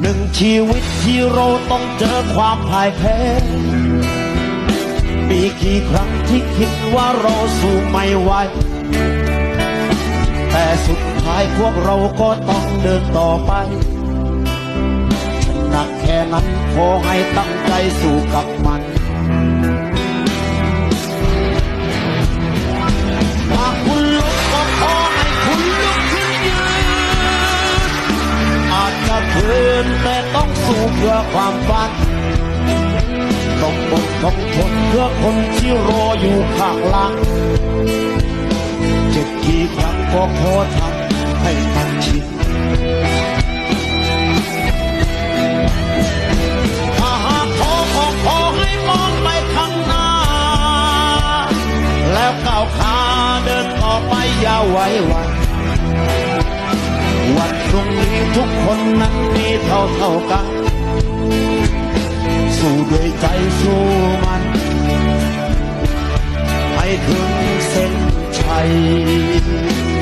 ໜຶ່ງຊີວິດທີ່ເຮົາຕ້ອງເຈີຄວາມພ່າຍແພ້ ມີກີ່ຄັ້ງທີ່ຄິດວ່າເຮົາສູ້ໄມ່ໄຫວ ແຕ່ສຸດທ້າຍພວກເຮົາກໍຕ້ອງເດີນຕໍ່ໄປ ໜັກແຄ່ໃດຂໍໃຫ້ຕັ້ງໃຈສູ້ກັບມັນ ຫາກຄຸນລົ້ມກໍຂໍໃຫ້ຄຸນລຸກຂຶ້ນຢືນ ອາດຈະເຂີນແຕ່ຕ້ອງສູ້ເພື່ອຄວາມຝັນ ຕ້ອງອົດຕ້ອງທົນເພື່ອຄົນທີ່ລໍຢູ່ຂ້າງຫຼັງ ເຈັບກີ່ຄັ້ງກໍຂໍທຳໃຫ້ມັນຊິນ ຖ້າຫາກທໍກໍຂໍໃຫ້ມອງໄປຂ້າງໜ້າ ແລ້ວກ້າວຂາເດີນຕໍ່ໄປຢ່າໄຫວຫວັ່ນ ວັນພລຸ່ງນີ້ທຸກຄົນນັ້ນມີເທົ່າໆກັນ ສູ້ດ້ວຍໃຈສູ້ໝັ້ນ ໃຫ້ເຖິງເສັ້ນໄຊ.